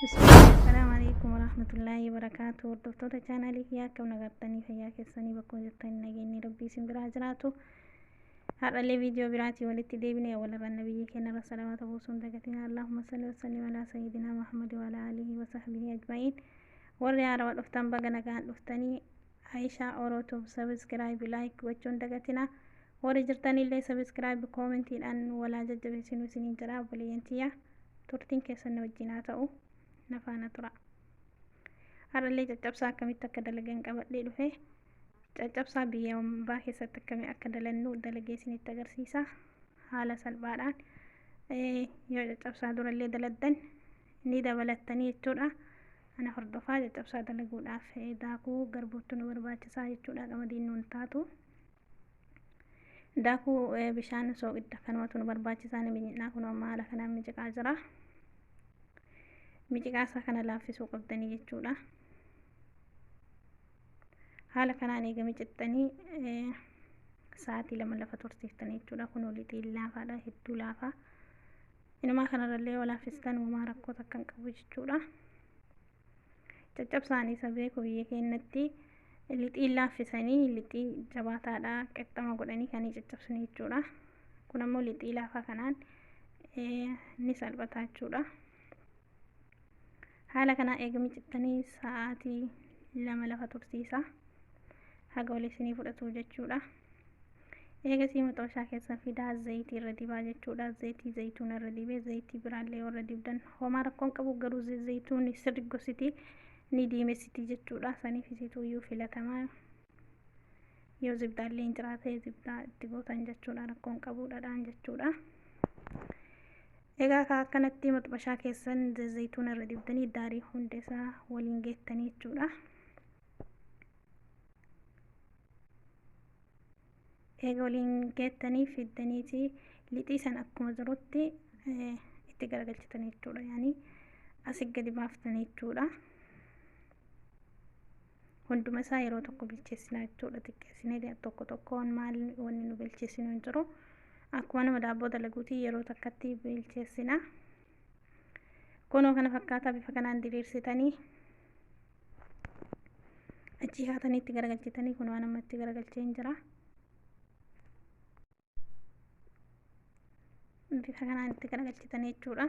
Assalaamu alaikum warahmatullaahi wabarakaatu. Hordoftoota chaanaalii kiyyaa, akkam nagartanii? Fayyaa keessanii? Bakkuma jirtan nageenyi Rabbii isin biraa jiraatu. Har'allee viidiyoo biraatii walitti deebine. Walirra nabiyyi keenya irra salawaata buusuun dagatina. Allahumma salli wa sallim alaa sayyidinaa Muhammad wa alaa alihi wa sahbihi ajma'iin. Warri haarawa dhuftan, baga nagaan dhuftanii. Aishaa Orootuuf subscribe, like gochuun dagatina. Warri jirtanillee subscribe, koomentiidhaan walaa jajjabeessinuu isiniin jedha. Obboleeyyan tiyya, turtiin keessan na wajjin haa ta'u, na faana tura. Har'allee caccabsaa akkamitti akka dalagan qabadhee dhufe. Caccabsaa biyya hambaa keessatti akkamii akka dalannu dalagee isinitti agarsiisa. Haala salphaadhaan yoo caccabsaa durallee daladdan ni dabalattanii jechuudha. Ana hordofaa. Caccabsaa dalaguudhaaf daakuu garbuutti nu barbaachisaa jechuudha. Qamadiin nuun taatu. Daakuu, bishaan, sooqidda kanumatu nu barbaachisaa. Ni minyidhaa. Kun amma haala kanaan miciqaa jira. Miciqaa isaa kana laaffisuu qabdanii jechuudha. Haala kanaan eega micixxanii sa'aatii 2 lafa tursiiftanii jechuudha. Kun lixiin laafaadha, hedduu laafaa. Inumaa kanarrallee yoo laaffistan uumaa rakkoo takka hin qabu jechuudha. Caccabsaan isa beeku biyya keenyatti lixiin laaffisanii, lixii jabaataadha qexxama godhanii kan caccabsanii jechuudha. Kun ammoo lixii laafaa kanaan ni salphata jechuudha. Haala kanaa eega micittanii sa'aatii 2 lafa tursiisa, haga wal isinii fudhatu jechuudha. Eegasii maxooshaa keessa fidaa, zayitii irra dibaa jechuudha. Zayitii zayituuna irra dibee, zayitii biraallee warra dibdan homaa rakkoon qabu, garuu zayituunni sirri gositi ni diimessiti jechuudha. Saniif isitu iyyuu filatamaa. Yoo zibdaallee hin jiraate zibdaa itti gootan jechuudha, rakkoon qabu, dhadhaan jechuudha. Egaa ka akkanatti maxbashaa keessan zayituuna irra dibdanii daarii hunda isaa waliin geettanii jechuudha. Eega waliin geettanii fiddaniiti lixii san akkuma jirutti itti garagalchitanii jechuudha. Yaani asii gadi baaftanii jechuudha. Hunduma isaa yeroo tokko bilcheessinaa jechuudha. Xiqqeessinee tokko tokkoon maal wanni nu bilcheessinu hin jiru. Akkuma nama daabboo dalaguutii yeroo takkatti bilcheessina. Kunoo kana fakkaataa bifa kanaan diriirsitanii achii haatanii itti garagalchitanii. Kun waan amma itti garagalchee hin jira. Bifa kanaan itti garagalchitanii jechuudha.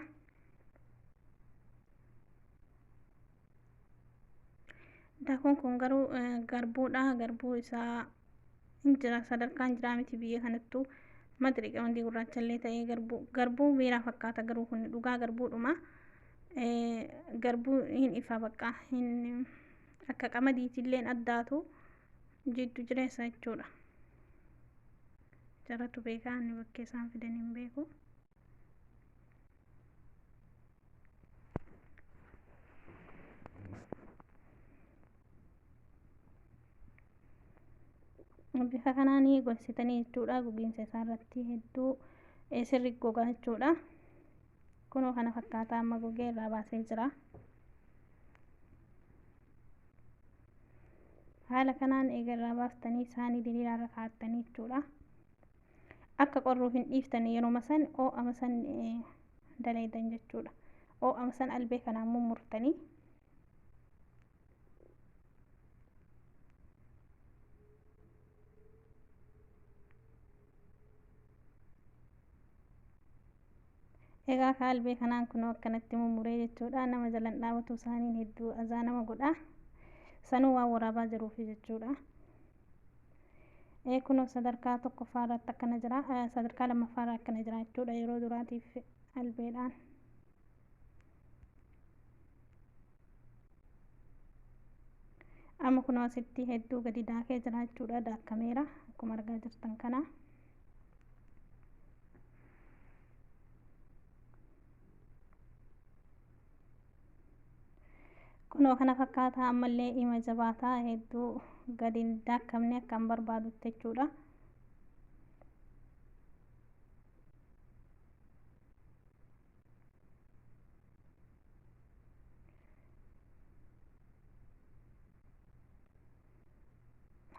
Daakuun kun garuu garbuudha. Garbuu isaa hin jira, sadarkaan jiraa miti biyya kanattuu. Madri qamadii gurraachallee ta'ee garbuu biiraa fakkaata, garuu kun dhugaa garbuudhuma. Garbuu hin ifa, bakka hin akka qamadiitilleen addaatu jiddu jireessa jechuudha. Jaratu beekaa, inni bakkee isaan fidan hin beeku. Bifa kanaan gogsitanii jechuudha. Gogiinsa isaa irratti hedduu sirri gogaa jechuudha. Kunoo kana fakkaataa amma gogee irraa baasee jira. Haala kanaan eega irraa baaftanii saanii diriiraa irra kaa'attanii jechuudha. Akka qorruuf hin dhiiftanii, yeroo san oo'ama san dalaydan jechuudha. Oo'ama san albee kanaan mummurtanii. Egaa ka albee kanaan kunoo akkanatti mummuree jechuudha. Nama jalan dhaabatu, isaaniin hedduu azaa nama godha. Sanuu waan waraabaa jiruufi jechuudha. Ee, kunoo sadarkaa tokkoffaa irratti akkana jira. Sadarkaa lammaffaa irra akkana jira jechuudha. Yeroo duraatiif albeedhaan. Amma kunoo asitti hedduu gadi daakee jira jechuudha. Daakameera akkuma argaa jirtan kana. Kunoo kana fakkaataa, ammallee ima jabaataa, hedduu gadi hin daakamne akka hin barbaadutti jechuudha.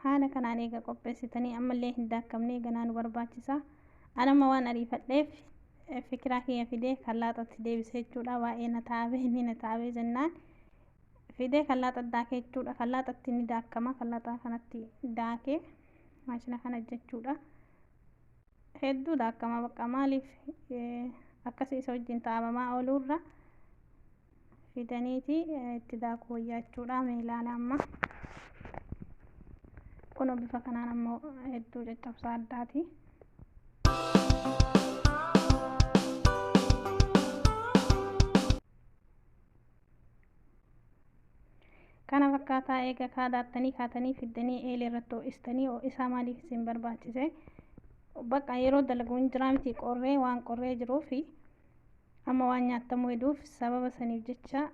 Haala kanaan eega qopheessitanii ammallee hin daakkamne, ganaa nu barbaachisa. Anamma waan ariifadheef Fikiraa kiyya fidee kallaaxatti deebisee jechuudha. Baay'ee na taabee inni na taabee jennaan fidee kallaaxa daakee jechuudha. Kallaaxatti ni daakama. Kallaaxa kanatti daakee maashina kana jechuudha. Hedduu daakama bakka maaliif akkasii isa wajjin taabamaa ooluurra fidaniiti itti daakuu wayyaa jechuudha. Mee ilaala amma kun bifa kanaan ammoo hedduu caccabsaa addaati. Kana fakkaataa eega kaadaattanii kaatanii fiddanii eelee irratti ho'istanii ho'isaa maaliif isin barbaachise? Bakka yeroo dalaguun jiraa miti qorree waan qorree jiruufi amma waan nyaatamuu heduuf sababa saniif jecha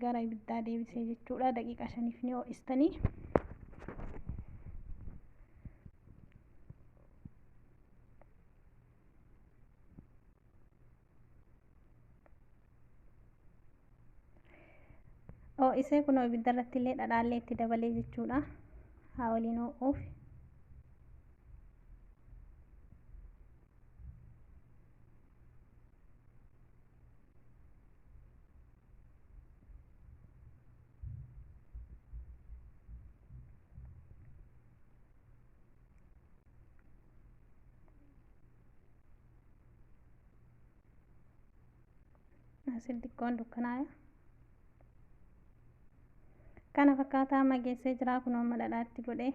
gara ibiddaa deebisee jechuudha. Daqiiqaa 5 ni ho'istanii. Ho'isee kunoo ibidda irratti illee dhadhaallee itti dabalee jechuudha. Haa waliin ho'uuf. Asin xiqqoon dukkanaa'e. Kana fakkaataa amma geessee jira kun amma dhadhaatti godhee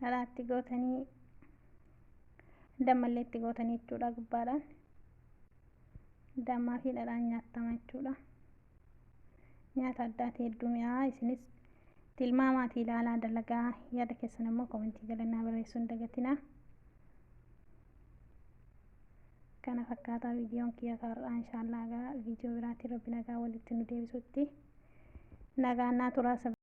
dhadhaatti gootanii dammallee itti gootanii jechuudha. Gubbaadhaan dammaa fi dhadhaan nyaattama jechuudha. Nyaata addaati hedduu mi'aa. Isinis tilmaamaatii ilaalaa dalagaa yaada keessan immoo komentii jalannaa barreessuu hin dagatinaa. Kana fakkaataa viidiyoon kiyya kaarraa inshaallah viidiyoo biraatiin rabbi nagaa walitti nu deebisutti nagaan naa turaa.